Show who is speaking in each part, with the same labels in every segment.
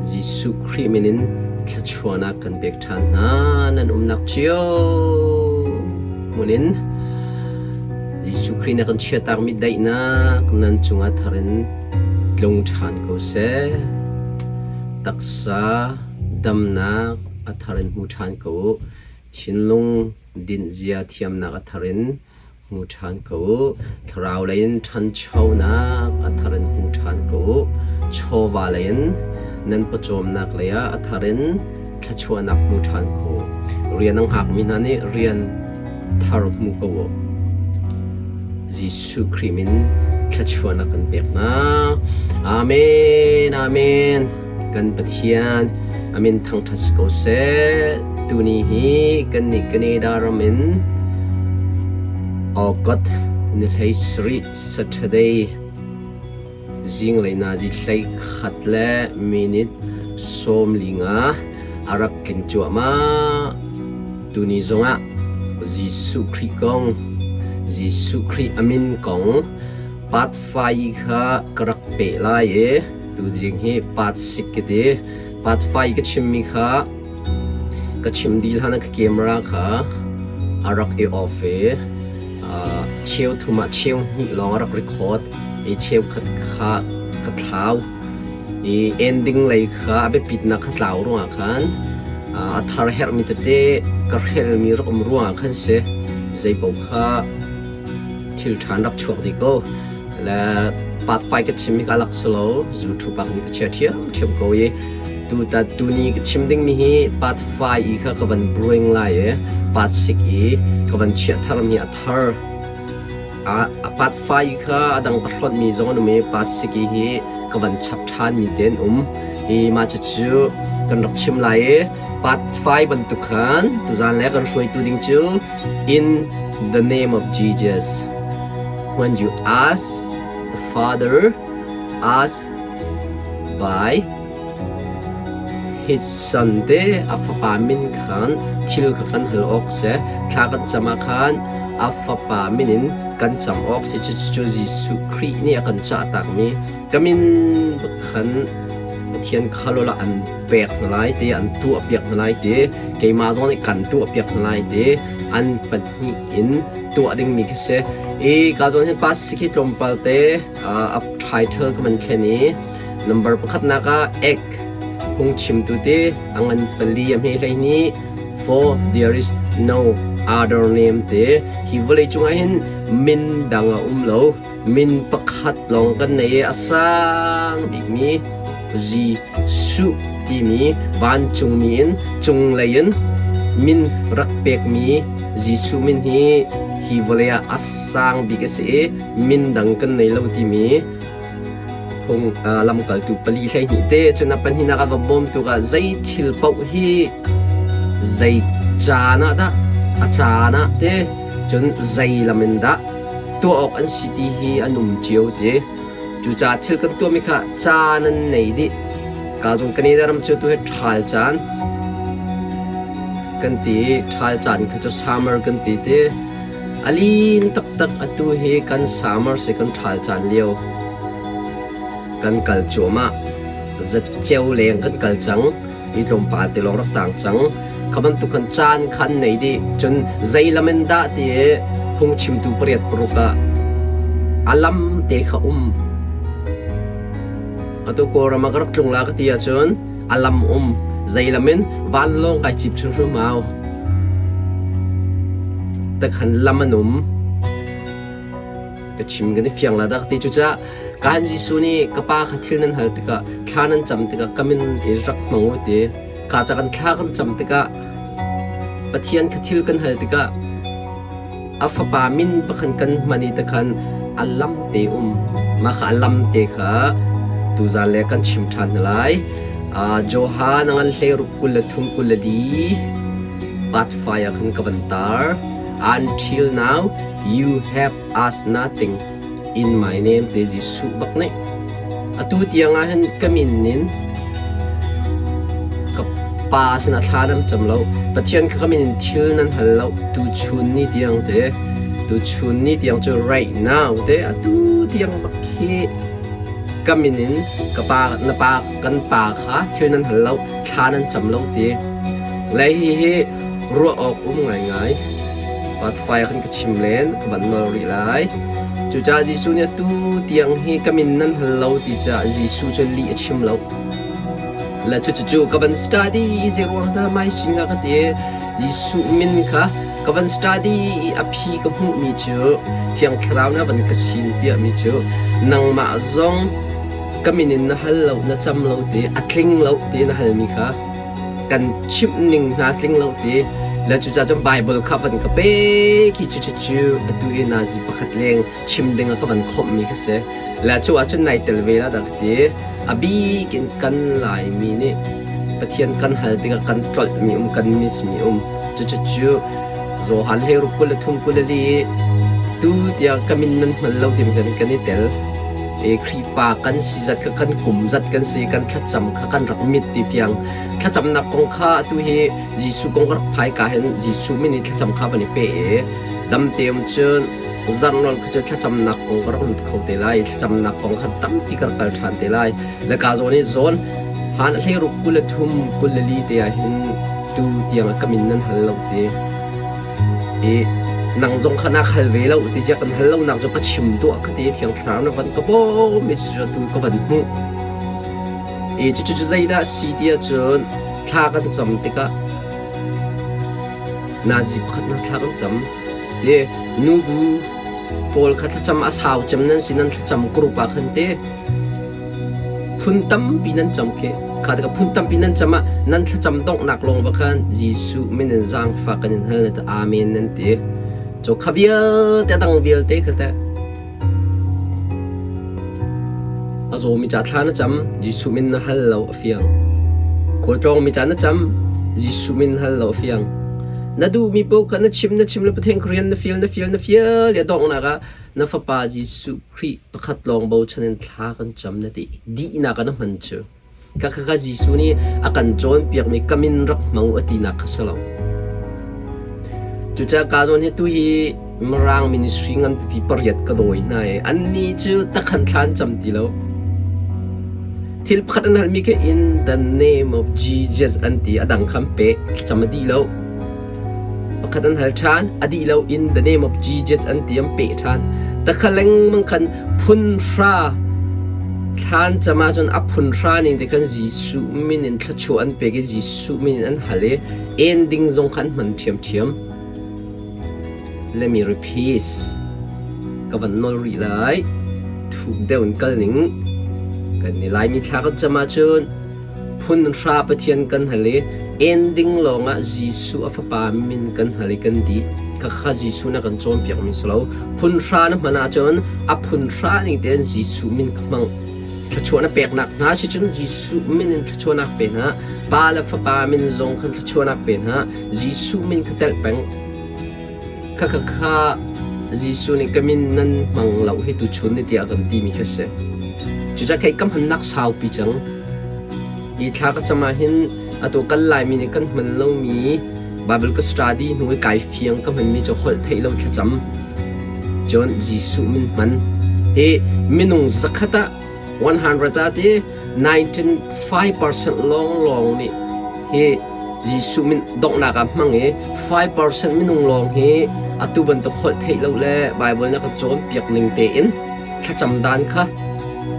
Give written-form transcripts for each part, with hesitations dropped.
Speaker 1: Jesuh Khrih min in thluachuahnak kan pek ṭhan hna. Nan umnak cio hmun in Jesuh Khrih na kan chiahtakmi daihnak nan cungah thar in tlung ṭhan ko seh. Taksa damnak a thar in hmu ṭhan ko u. Thinlung dinhzia thiamnak a thar in hmu ṭhan ko u. Thlarau lei in ṭhanchonak a thar in hmu ṭhan ko u. Chawva lei in nan pawcawmnak lei ah a thar in thluachuahnak hmu ṭhan ko u. Rian a hngakmi hna nih rian thar hmu ko u. Jesuh Khrih min thluachuahnak kan pek hna. Amen. Amen. Kan Pathian amin thangṭhat si ko seh. Tuni hi kannih Canada ram in August ni 17 Saturday zinglei nazi 11 le minute 15 a rak tling cuahmah. Tuni zongah Jesuh Khrih kong, Jesuh Khrih a min kong part 5 kha ka rak peh lai i tuzing hi part 6 ka ti. Part 5 ka chimmi kha ka chim dih hlan ah ka camera kha a rak i off i cheu thum ah cheu hnih lawng a rak record i cheukhat kha ka thlau. I ending lei kha a biapitnak kha tlau ruangah khan a thar herhmi tete ka hrelmi rak um ruangah khan si zeipaoh kha thil ṭhan rak chuak dih ko. Le part 5 ka chim hi ka lak si lo YouTube ah ka chia ṭhiamṭhiam ko i tutan tuni ka chim dingmi hi part 5 i kha ka van bring lai i part 6 i ka van chiah tharmi a thar a part 5 kha a dang ka hlonhmi zong an um i part 6 i hi ka van chap ṭhanmi te an um i mah cucu kan rak chim lai i part 5 bantuk khan tuzan le kan hruaitu ding cu In the name of Jesus when you ask the Father ask by his son te a fapa min khan thil kha kan hal awk si. Thla kan cam ah khan a fapa min in kan cam awk si. Cucu Jesuh Khrih nih a kan cahtakmi ka min khan Pathian kha lola an pek hna lai ti, an tuahpiak hna lai ti, keimah zong nih kan tuahpiak hna lai ti, an pahnih in tuah dingmi khi si. I ka zawn hin pas khi tlawmpal te a title ka van thlen i number pakhatnak ah ek phungchimtu te a ngan pali a hme hlei ni for there is no other name te hi vawlei cungah hin min dang a um lo min pakhat lawng kan nei i a sang bikmi Jesuh timi vancungmi in cunglei in min rak pekmi Jesuh min hi hi vawlei ah a sang bik a si i min dang kan nei lo timi phung lamkaltu pali 12 te cun a pahnihnak a va bawmtu ah zei thil paoh hi zei caan ah dah a caan ah te cun zei lam in dah tuah awk an si ti hi an um cio ti. Cucaah thil kan tuahmi kha caan an nei dih. Ka zung Canada ram cu tu hi ṭhal caan kan ti. Ṭhal caan kha cu summer kan ti ti. A lin taktak atu hi kan summer si kan ṭhal caan lio. Kan kal cuahmah. Zatceu leng kan kal cang. Hi tlawmpal te lawng rak tang cang. Kha bantuk khan caan khan nei dih. Cun zei lam in dah ti i phungchimtu pariat paruk ah a lam te kha um. Atu Kawlram ah ka rak tlung la ka ti ahcun a lam um. Zei lam in vanlawng kai cip hrimhrim au. Takhan lam an um. Ka chim kan i fiang la dah ka ti. Cucaah kan Jesuh nih ka pa kha thil nan hal tikah thla nan cam tikah ka min i rak hmang u ti. Ka ca kan thla kan cam tikah Pathian kha thil kan hal tikah a fapa min pakhan kan hman i takhan a lam te um. Mah kha a lam te kha tuzan le kan chim ṭhan hna lai. Johan a ngan hleiruk 23 24 part 5 ah khan ka van tar. Until now you have asked nothing in my name te Jesuh bak nih atu tiang ah hin ka min in ka pa sinah thla nan cam lo Pathian kha ka min in thil nan hal lo tu chun ni tiang te tu chun ni tiang cu right now te atu tiang bak khi. Ka min in ka pa na pa kan pa kha thil nan hal lo, thla nan cam lo ti. Le hihi ruah awk um ngaingai. Part 5 khan ka chim len, ka van nawl rih lai. Cucaah Jesuh nih atu tiang hi ka min nan hal lo ti caah Jesuh cu lih a chim lo. Le cucu ka van study i zei ruang dah mai singa ka ti. Jesuh min kha ka van study i a phi ka hmuhmi cu Thiang Thlarau nih a van ka sin piahmi cu nangmah zong ka min in na hal lo, na cam lo ti, a tling lo ti na halmi kha kan chimh ning hna tling lo ti le cucaah cun Bible kha van ka pe khi cu cu cu atu i nazi pakhat leng chim ding ah ka van khawmhmi kha si. Le cu ahcun nai tel ve la dah ka ti. A bik in kan Laimi nih Pathian kan hal tikah kan tlolhmi um, kan miss mi um. Cucu cu Johan hleiruk 23 24 tu tiang ka min nan hngal lo timi kan kan i tel. E Khrihfa kan si zat kha kan kum zat kan si kan thlacam kha kan rak mit ti fiang. Thlacamnak kong kha atu hi Jesuh kong ka rak phai ka hin Jesuh min i thlacam kha van i pe i dam te um cun zarhnawl kha cu thlacamnak kong ka rak lut kho te lai. Thlacamnak kong kha tampi ka rak kal ṭhan te lai. Le ka zawn i zawn han hleiruk 23 24 te ah hin tu tiang ah ka min nan hal lo ti. I nang zong kha na hal ve lo ti cia kan hal lo nak cu ka chim tuah ka ti thiang thlarau na van ka bawm i cu tu ka van hmuh. I cucu cu zeidah si ti ahcun thla kan cam tikah nazi pakhat na thla kan cam ti nubu pawl kha thlacam a sau cem nan si nan thlacam group ah khan te phun tampi nan cam khi kha tikah phun tampi nan cam ah nan thlacam donghnak lawng va khan Jesuh min in zaangfah kan in hal na ti amen nan ti cu kha vialte dang vialte kha teh A zawmi ca thla na cam, Jesuh min na hal lo a fiang. Khualtlawngmi ca na cam, Jesuh min hal lo a fiang. Na duhmi paoh kha na chim na chim le Pathian rian na fial na fial na fial i a donghnak ah na fapa Jesuh Khrih pakhat lawng bochan in thla kan cam na ti dihnak ah na hman cu. Khakha Jesuh nih a kan cawnpiakmi ka min rak hmang u a tinak kha si lo. Cucaah ka zawn hi tu hi Mirang ministry nganpipi pariat ka dawi hna i annih cu takhan thla an cam ti lo. Thil pakhat an halmi khi in the name of Jesus an ti a dang kha an pek thlacam a dih lo. Pakhat an hal ṭhan, a dih lo in the name of Jesus an ti an peh ṭhan. Takha lengmang khan phun hra thlan cam ahcun a phun hra ning te khan Jesuh min in thluachuah an pek i Jesuh min in an hal i ending zong kha an hman ṭhiamṭhiam. Let me repeat. Ka van nawl rih lai. Thuk deuh in kal ning. Kan i Laimi thla kan cam ahcun Phun hra Pathian kan hal i ending lawngah Jesuh a Fapa min kan hal i kan dih. Khakha Jesuh na kan cawnpiakmi si lo. Phun hra na hman ahcun a phun hra ning tein Jesuh min ka hmang. Thluachuah na peknak hna si cun Jesuh min in thluachuahnak pe hna. Pa le Fapa min zong khan thluachuahnak pe hna. Jesuh min kha telh peng. Khakha Jesuh nih ka min nan hmang lo hi tuchun ni tiah a kan timi kha si. Cucaah kei ka hmannak saupi cang. Hi thla ka cam ah hin atu kan Laimi nih kan hman lomi Bible ka study hnu i kai fiang ka hmanmi cu holh theih lo thlacam. Cun Jesuh min hman. Hi minung zakhat ah 100 ah ti 95% lawnglawng nih hi Jesuh min donghnak ah hmang i 5% minung lawng hi atu bantuk holh theih lo le Bible na ka cawnpiak ning tein thlacam dan kha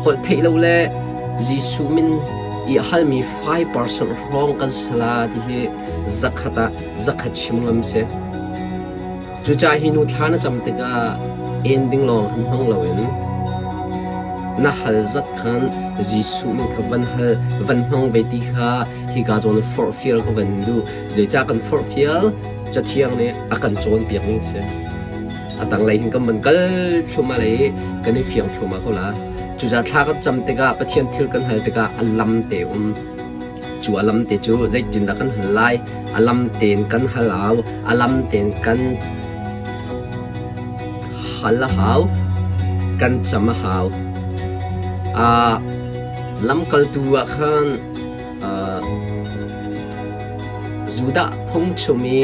Speaker 1: holh theih lo le Jesuh min i halmi 5% hrawng kan sala ti hi zakhat ah zakhat chim ngam si. Cucaah hi nu thla na cam tikah ending lawng hin hmang loin na hal zat khan Jesuh nih kha van hal van hmang ve ti kha hika zawn forhfial ka van duh. Zeicah kan forhfial? Cathiang nih a kan cawnpiak ning si. A tanglei hin kan van kal thluahmah lei kan i fiang thluahmah ko la. Cucaah thla kan cam tikah Pathian thil kan hal tikah a lam te um. Cu a lam te cu zeitindah kan hal lai? A lam tein kan hal hau. A lam tein kan hal a hau. Kan cam a hau. Uh, lamkaltu ah khan uh, Judah phungchim i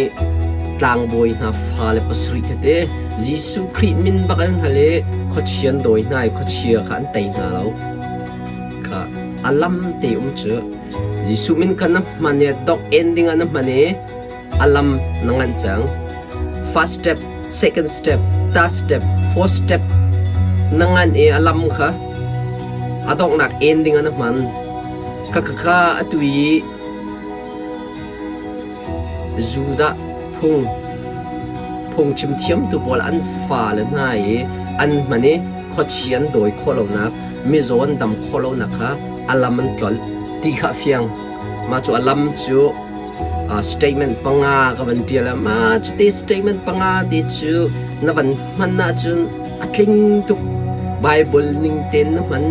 Speaker 1: tlangbawi hna fale pasarih kha te Jesuh Khrih min bak an hal i khuachia an dawi hna i khuachia kha an tei hna lo. A lam te um cu. Jesuh min kha na hman i dok en ding ah na hman i a lam na nganh cang. First step, second step, third step, fourth step na ngan i a lam kha a donghnak en ding ah na hman. Kha kha kha atu i Judah phung phungchim thiamtu pawl an fale hna i an hman i khuachi an dawi khawh lonak, mizaw an dam khawh lonak kha a lam an tlolh ti kha a fiang. Mah cu a lam cu statement panga ka van ṭial ah mah cuti statement panga ti cu na van hman ahcun a tling tuk. Bible ning tein na hman.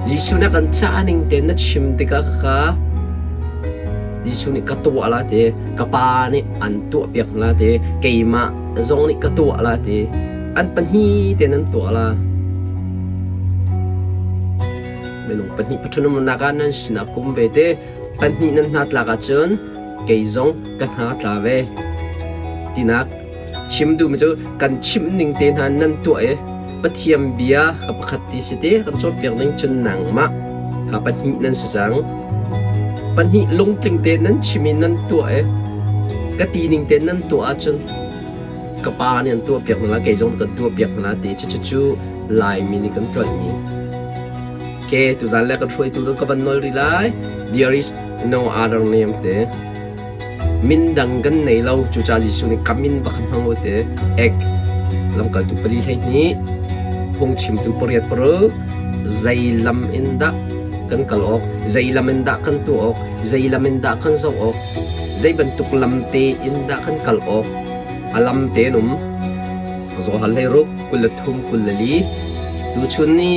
Speaker 1: Jesuh nih a kan cah ning tein na chim tikah kha Jesuh nih ka tuah la ti, ka pa nih an tuahpiak la ti, keimah zong nih ka tuah la ti. An pahnih tein an tuah la. Minung pahnih pathum umnak ah nan sinah ka um ve te. Pahnih nan hna tlak ahcun kei zong ka hna tla ve. Tinak chim duhmi cu kan chimh ning te hna nan tuah i Pathian bia kha pakhat ti si te kan cawnpiak ning cun nangmah kha pahnih nan si cang. Pahnih lungtling te nan chim i nan tuah i ka ti ning te nan tuah ahcun ka pa nih an tuahpiak hna lai, kei zong kan tuahpiak hna lai ti cucu Laimi nih kan tlolhmi. Ke tuzan le kan hruaitu kan ka van nawl rih lai. There is no other name te. Min dang kan nei lo cucaah Jesuh nih ka min bak hmang u te. Ek lamkaltu pali 12 phungchimtu pariat paruk zei lam in dah kan kal awk, zei lam in dah kan tuah awk, zei lam in dah kan zoh awk, zei bantuk lam te in dah kan kal awk, a lam te an um. Zohal 16, 23, 24 tuchun ni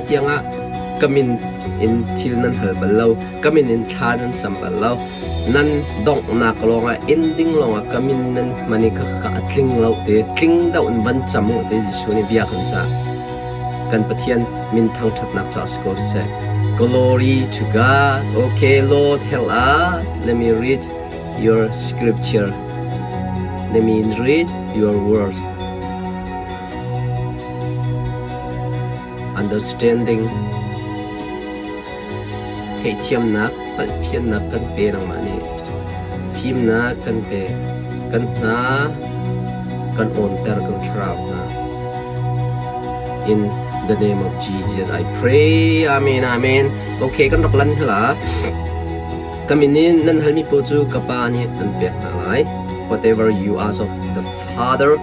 Speaker 1: tiangah ka min in thil nan hal bal lo, ka min in thla nan cam bal lo. Nan donghnak lawngah ending lawngah ka min nan hman i khakha a tling lo te, tling deuh in van cam u te Jesuh nih bia kan cah. Kan Pathian min thangṭhatnak ca si ko seh. Glory to God. Okay, Lord, help us. Let me read your scripture. Let me read your word. Understanding Theihthiamnak, hngalhfiannak kan pe nangmah nih. Fimnak kan pe. Kan hna kan awnter kan thlarau hna. In the name of Jesus I pray. Amen. Amen. Okay, kan rak lan hla. Ka min in nan halmi paoh cu ka Pa nih an pek hna lai. Whatever you ask of the Father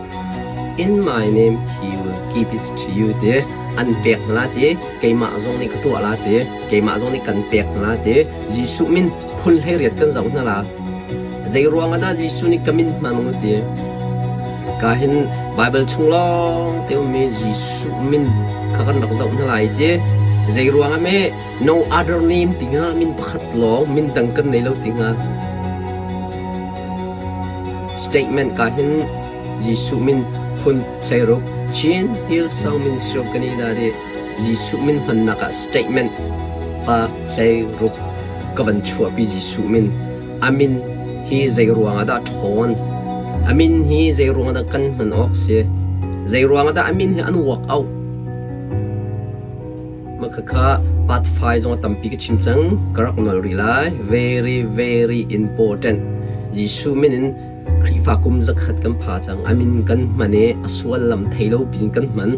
Speaker 1: in my name, he will give it to you. Ti an pek hna la ti keimah zong nih ka tuah la ti keimah zong nih kan pek hna la ti Jesuh min phun 18 kan zoh hna la. Zei ruang ah dah Jesuh nih ka min hmang u ti? Ka hin Bible chung lawng te ummi Jesuh min kha kan rak zoh hna lai ti. Zei ruang ah me no other name ti hnga min pakhat lawng min dang kan nei lo ti hnga. Statement ka hin Jesuh min phun 16 Chin Hillsong Ministry of Canada nih Jesuh min hmannak ah statement pa 16 ka van chuahpi Jesuh min a min hi zei ruang ah dah ṭhawn a min hi zei ruang ah dah kan hman awk si zei ruang ah dah a min hi an work out mah khakha part 5 zong a tampi ka chim cang ka rak nol rih lai very very important Jesuh min in Khrihfa kum zakhat kan pha cang a min kan hman i a suallam thei lo pin kan hman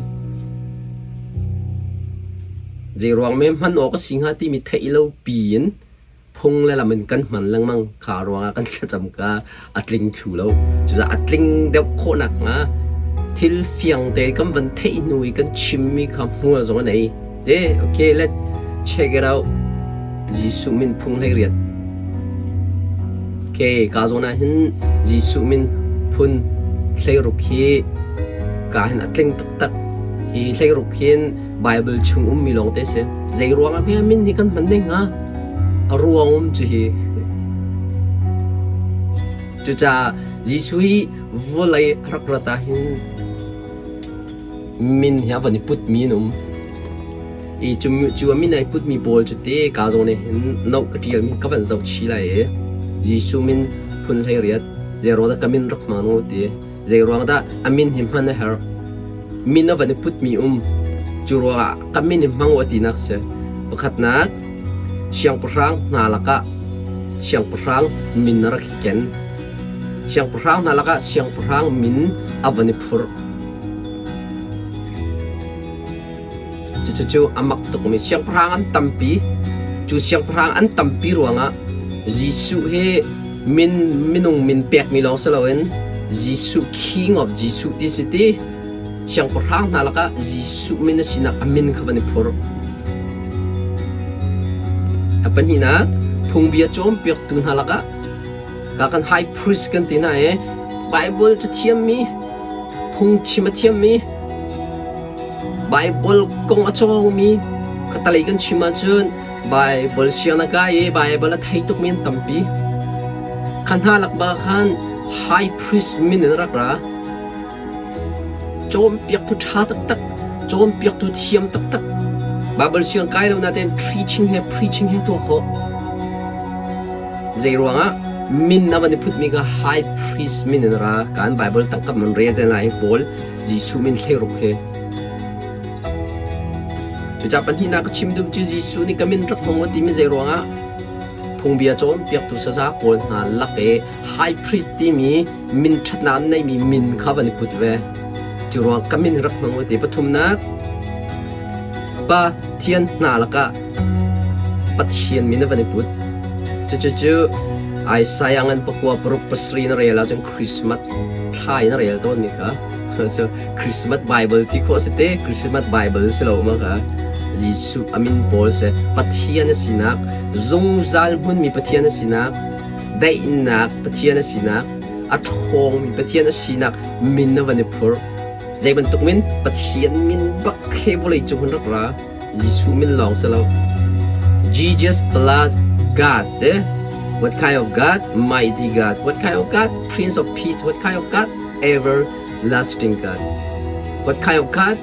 Speaker 1: zei ruang me hman awk a si hnga timi theih lo piin phung le lam in kan hman lengmang kha ruangah kan thlacam ka a tling thlu lo cucaah a tling deuh khawh nakhnga thil fiang te kan van theih hnu i kan chimmi kha hmual zong a nei te okay let check it out Jesuh min phung 18 okay ka zawn ah hin Jesuh min phun 16 hi ka hin a tling taktak hi 16 hin Bible chung ummi lawng te si zei ruangah hme min hi kan hman ne hnga A ruang um cu hi. Cucaah Jesuh hi vawlei a rak rat ah hin min hi a van i putmi an um. I cu, cu a min ai putmi pawl cu te ka zawn nih hin note ka ṭialmi ka van zoh chih lai i Jesuh min phun 18 zeiruang dah ka min rak hmang u ti zeiruang dah a min hi hman a herh min a van i putmi um cu ruangah ka min hi hmang u a tinak si. Pakhatnak, siangpahrang hna lakah siangpahrang min a rak i ken. Siangpahrang hna lakah siangpahrang min a van i phurh. Cucu a mak tukmi siangpahrang an tampi. Cu siangpahrang an tampi ruangah Jesuh hi min minung min pekmi lawng si loin Jesuh King of Jesuh ti si ti siangpahrang hna lakah Jesuh min a sinak a min kha van i phurh. A pahnihnak, phungbia cawnpiaktu hna lakah ka kan high priest kan ti hna i Bible cathiammi, phungchim a thiammi, Bible kong a cawngmi khatalei kan chim ahcun Bible siang na kai i Bible a thei tukmi an tampi. Kha hna lak ba khan high priest min in rak ra. Cawnpiaktu ṭha taktak, cawnpiaktu thiam taktak. Bible siang kai lo nain preaching he preaching he tuah khawh. Zei ruangah min na van i phutmi kha high priest min in ra. Kan Bible tangkap man rel te lai pawl Jesuh min thleiruk hi. Cucaah pahnihnak ka chim duh cu Jesuh nih ka min rak hmang u timi zei ruangah phungbia cawnpiaktu saza pawl hna lak i high priest timi min ṭhatnak an neimi min kha van i put ve. Cu ruang ka min rak hmang u ti. Pathumnak, Pathian hna lakah Pathian min a van i put. Cucu Isaiah ngan pakua paruk pasarih na rel ahcun Christmas thla in a rel tawnmi kha so Christmas Bible ti khawh si te Christmas Bible si lo ma kha Jesuh amin pawl si Pathian a sinak zungzal hmunmi Pathian a sinak daihnak Pathian a sinak a ṭhawngmi Pathian a sinak min na van i phurh zei bantuk min Pathian min bak he vawlei cung hun rak ra Jesuh min lawng si lo. Jesus plus God te. What kind of God? Mighty God. What kind of God? Prince of Peace. What kind of God? Everlasting God. What kind of God?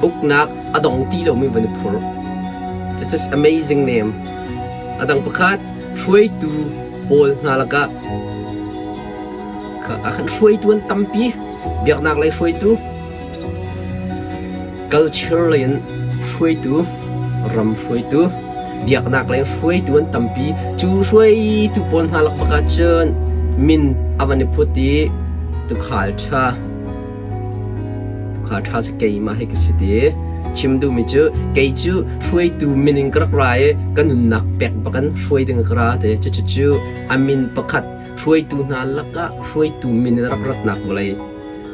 Speaker 1: Uknak a dong ti lomi van i phur. This is amazing name. A dang pakhat hruaitu pawl hna lakah a kan hruaitu an tampi biaknak lei hruaitu Culture lei in hruaitu, ram hruaitu, biaknak lei hruaitu an tampi. Cu hruaitu pawl hna lak bak ahcun min a van i phut i tuukhal ṭha, tuukhal ṭha cu keimah hi ka si ti. Chim duhmi cu kei cu hruaitu min in ka rak ra i ka nunnak pek bak in hruai ding ka ra ti. Cucu a min pakhat hruaitu hna lakah hruaitu min in rak ratnak vawlei.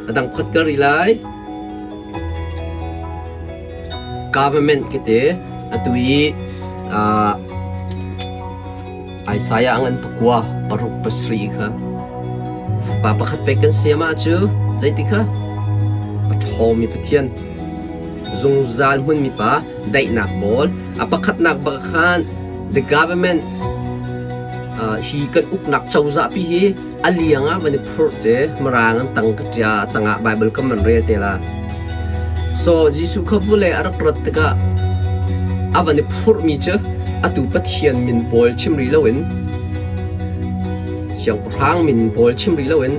Speaker 1: A dang pakhat ka ri lai. Government khi ti atu i Isaiah ngan pakua paruk pasarih kha pa pakhat pek kan siam ah cu zeiti kha a ṭhawngmi Pathian zungzal hmunmi pa daihnak bawl a pakhatnak bak khan the government hi kan uknak cozah pi hi A liang ah van i phurh te, mirang an tang ka ṭia, tangah Baibal kam an rel te la. So Jesuh kha vule a rak rat tikah a van i phurhmi cu atu Pathian min pawl chim rih loin siangpahrang min pawl chim rih loin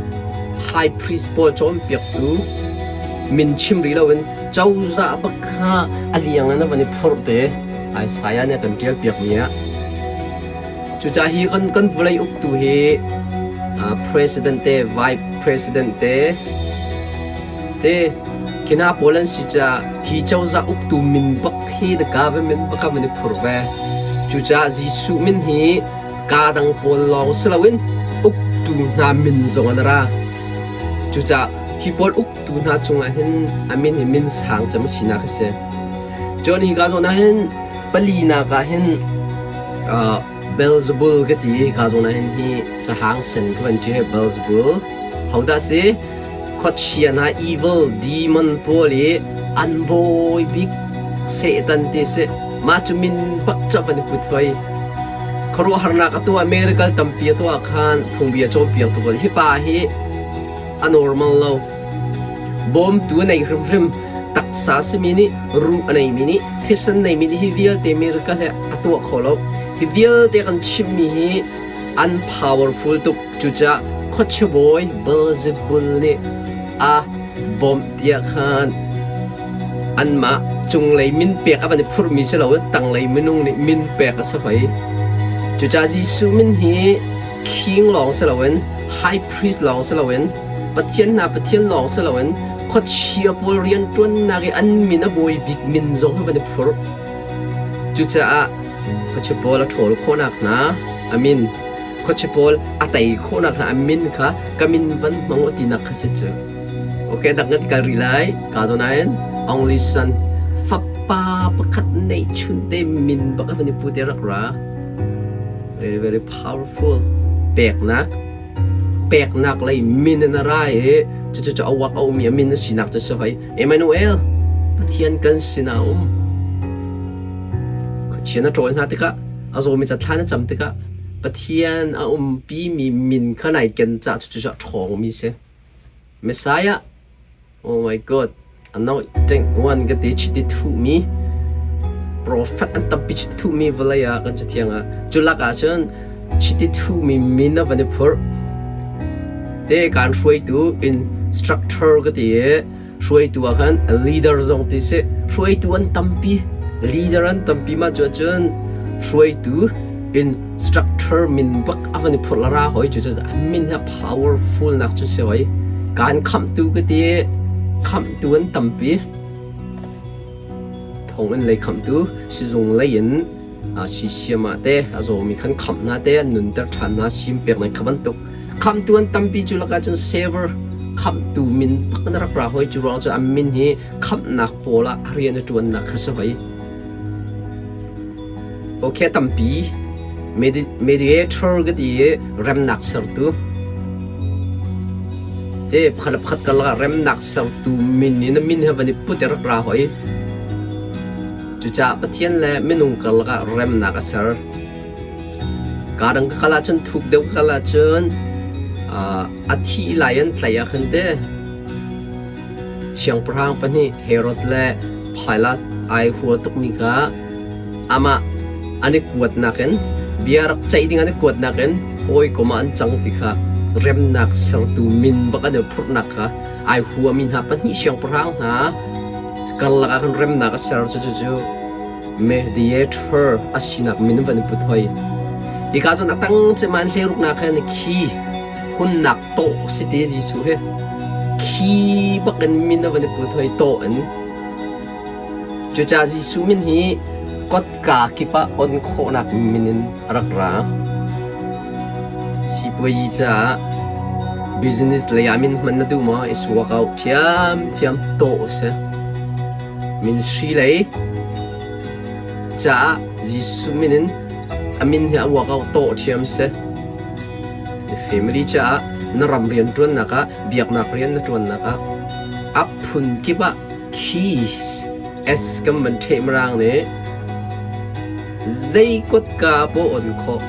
Speaker 1: high priest pawl cawnpiaktu min chim rih loin cozah bak kha a liang in a van i phurh te Isaiah nih a kan ṭial piakmi ah Cucaah hi kan vawlei uktu hi president te, vice president te, te khina pawl an si caah hi cozah uktu min bak hi the government bak ah van i phur ve. Cucaah Jesuh min hi kaa dang pawl lawng si loin uktu hna min zong an ra. Cucaah hi pawl uktu hna cungah hin a min hi min sang cem a sinak a si. Cun hi ka zawn ah hin Palinak ah hin Beelzebul ka ti i ka zawn ah hin hi cahang sen ka van ṭial Beelzebul. Hodah si? Khuachia hna evil demon pawl i an bawi bik Satan ti si. Mah cu min bak cu van i put hoi. Khuaruahharnak a tuah miracle tampi a tuah khan phungbia cawnpiaktu pawl hi pa hi a normal lo. Bawmtu a nei hrimhrim. Taksa simi nih ruh a neimi nih thisen neimi nih hi vialte miracle he a tuah kho lo. Hi vialte kan chimmi hi an powerful tuk. Cucaah khuachia bawi Beelzebul nih a bawmh tiah khan anmah Cunglei min pek a van i phurhmi si loin tanglei minung nih min pek a si hoi. Cucaah Jesuh min hi king lawng si loin high priest lawng si loin Pathian hna Pathian lawng si loin khuachia pawl rianṭuannak i an min a bawi bik min zong hi van i phurh. Cucaah khuachia pawl a ṭhawl khawhnak hna a min, khuachia pawl a tei khawhnak hna a min kha ka min van hmang u tinak kha si cu. Okay, dang kan kal rih lai. Ka zawn ahhin Aung San fapa pakhat neihchun te min bak a van i pu te rak ra. Very very powerful. Peknak peknak lei min in a ra i cucu cu a uak a ummi a min a sinak cu si hoi. Emmanuel, Pathian kan sinah a um. Khuachia na ṭawl hna tikah, a zawmi ca thla na cam tikah, Pathian a umpimi min kha nai ken caah cucu cu a ṭhawngmi si. Messiah, oh my God, anointing one ka ti chiti thuhmi prophet an tampi chiti thuhmi vawlei ah kan cathiang ah cu lak ah cun chiti thuhmi min a van i phurh te kaan hruaitu instructor ka ti i hruaitu ah khan leader zong ti si hruaitu an tampi leader an tampi ma cu cun hruaitu instructor min bak a van i phurh la ra hoi cu cu a min hi powerful nak cu si hoi kaan khamhtu ka ti khamhtu an tampi thonginn lei khamhtu sizung lei in sisiam ah te a zawmi khan khamh hna te an nunter ṭhan hna sim pek nan kha bantuk khamhtu an tampi cu lakah cun saver khamhtu min bak na rak ra hoi cu ruang cu an min hi khamhnak pawl ah rian a ṭuannak kha si hoi okay tampi mediator ka ti i remnak sertu te pakhat le pakhat karlak ah remnak sertu min in a min he van i put i rak ra hoi Cucaah Pathian le minung karlak ah remnak a ser. Kaa dang ka kal ahcun thuk deuh ka kal ahcun a thi lai an tlaih ah khan te siangpahrang pahnih Herod le Pilat ai hua tukmi kha amah an i kuatnak in bia rak ceih ding an i kuatnak in hawikom ah an cang ti kha remnak sertu min bak an i phurhnak kha ai huami hna pahnih siangpahrang hna karlak ah khan remnak a ser cu cucu mediator a sinak min van i put hoi. Hika cun a tang cem an hleiruknak khan khi hunnak tawh si te Jesuh hi khi bak in min a van i put hoi tawh in cucaah Jesuh min hi kotka kip ah on khawhnak min in a rak ra. Sipuayi caah business lei ah min hman na duh maw? I suak out ṭhiamṭhiam tawh a si. Ministry lei caah Jesuh min in a min hi a work out tawh ṭhiam si. Na family caah na ram rian ṭuannak ah biaknak rian na ṭuannak ah a phun kip ah keys S kan van ṭheh mirang nih Zei kutka paoh on khawh.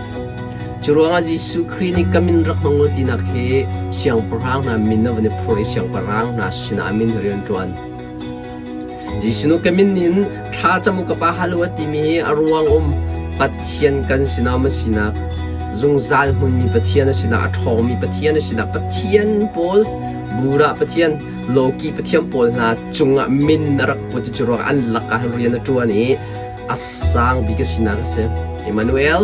Speaker 1: Curuangah Jesuh Khrih nih ka min rak hmang u tinak hi siangpahrang hna min a van i phur i siangpahrang hna sinah a min rian ṭuan. Jesuh nu ka min in thla cam u ka pa hal u a timi hi a ruang um Pathian kan sinah ma sinak zungzal hmunmi Pathian a sinah a ṭhawngmi Pathian a sinah Pathian pawl Buddha Pathian Loki Pathian pawl hna cungah min a rak put i curuangah an lakah rian a ṭuan i a sang bik a sinak a si. Emmanuel,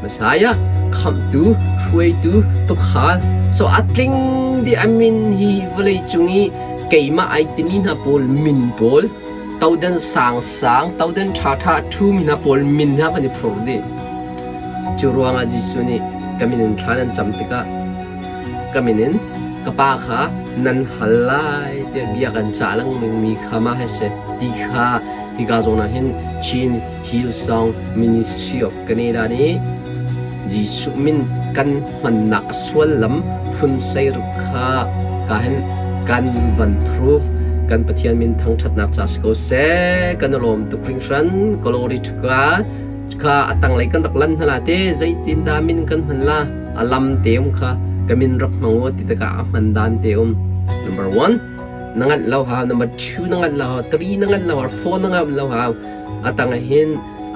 Speaker 1: Messiah, khamhtu, hruaitu, tukhal. So a tling dih a min hi vawlei cung i keimah ai timi hna pawl min pawl todan sang sang todan ṭha ṭha ṭhumi hna pawl min hna kan i phur dih. Cu ruangah Jesuh nih ka min in thla nan cam tikah ka min in ka Pa kha nan hal lai tiah bia kan cah lengmangmi kha mah hi si ti kha Hika zawn ah hin Chin Hillsong Ministry of Canada nih Jesuh min kan hmannak a suallam phun 16 kha ka hin kan van proof kan Pathian min thangṭhatnak ca si ko seh kan i lawm tuk hringhran glory to God kha a tanglei kan rak lan hna la te zeitin dah min kan hman la a lam te um kha ka min rak hmang u ti tikah a hman dan te um number 1 na ngalh lo hau number 2 na ngalh lo hau 3 na ngalh lo hau 4 na ngalh lo hau a tang ah hin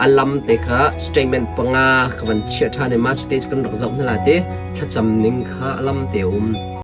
Speaker 1: a lam te kha statement panga ka van chiah ṭhan i mah cu te cu kan rak zoh hna la te thlacam ning kha a lam te um.